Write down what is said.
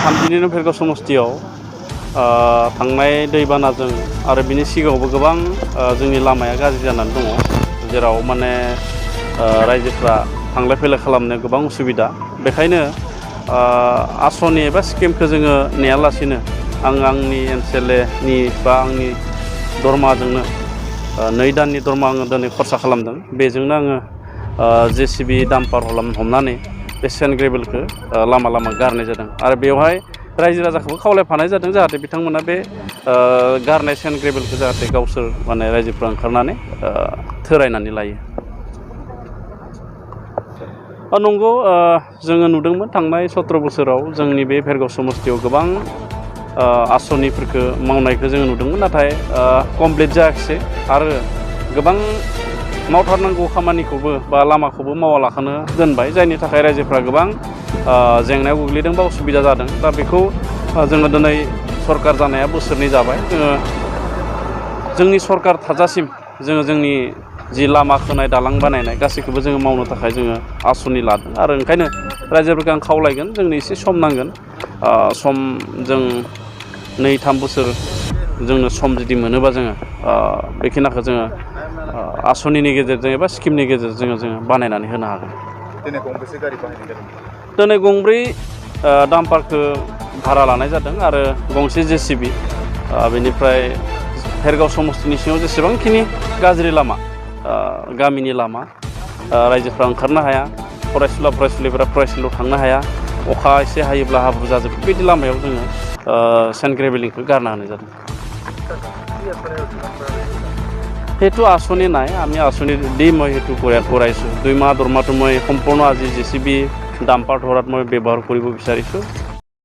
थामजिनिनो भेरगाव समस्तियाव थांनाय दैबानाजों आरो बिनि सिगाङावबो गोबां जोंनि लामाया गाज्रि जानानै दङ जेराव माने रायजोफ्रा थांलाय फैलाय खालामनो गोबां उसुबिदा बेखायनो आसनि एबा स्किमखौ जोङो नेयालासिनो आंनि एमसिएलएनि बा आंनि दरमाजोंनो 2 दाननि दरमा आङो दिनै खरसा खालामदों बेजोंनो आङो जेसिबि डाम्पार हमनानै बे सेन्ड ग्रेभेलखौ लामा गारनाय जादों आरो बेवहाय रायजो राजाखौबो खावलायफानाय जादों जाहाथे बिथांमोना बे गारनाय सेन्ड ग्रेभेलखौ जाहाथे गावसोर माने रायजोफ्रा ओंखारनानै थोरायनानै लायो नंगौ जोङो नुदोंमोन थांनाय 17 बोसोराव जोंनि बे भेरगाव समस्तियाव गोबां आसनिफोरखौ मावनायखौ जोङो नुदोंमोन नाथाय कमप्लिट जायाखिसै आरो गोबां मावथारनांगौ खामानिखौबो बा लामाखौबो मावालाखानो दोनबाय जायनि थाखाय रायजोफ्रा गोबां जेंनायाव गोग्लैदों बा उसुबिदा जादों दा बेखौ जोङो दिनै सरकार जानाया बोसोरनै जाबाय जोंनि सरकार थाजासिम जोङो जोंनि जि लामा खोनाय दालां बानायनाय गासैखौबो जोङो मावनो थाखाय जोङो आसनि लादों आरो ओंखायनो रायजोफोरखौ आं खावलायगोन जोंनो एसे सम नांगोन सम जों 2-3 बोसोर जोंनो सम जुदि मोनोबा जोङो बेखिनिखौ जोङो आसनिनि गेजेरजों एबा स्किमनि गेजेरजों जोङो बानायनानै होनो हागोन दिनै गंबेसे गारि बाहायनाय जादों दिनै गंब्रै डाम्पारखौ भारा लानाय जादों आरो गंसे जेसिबि बेनिफ्राय भेरगाव समस्तिनि सिङाव जेसेबांखिनि गाज्रि लामा गामिनि लामा रायजोफ्रा ओंखारनो हाया फरायसुलिफोरा फरायसालियाव थांनो हाया अखा एसे हायोब्ला हाब्रु जाजोबो बेबायदि लामायाव जोङो सेन्ड ग्रेभेलिंखौ गारना होनाय जादों সেইটো আঁচনি নাই আমি আঁচনি দি মই সেইটো কৰাইছোঁ 2 মাহ দৰমহাটো মই সম্পূৰ্ণ আজি জেচিবি ডাম্পাৰ ধৰাত মই ব্যৱহাৰ কৰিব বিচাৰিছোঁ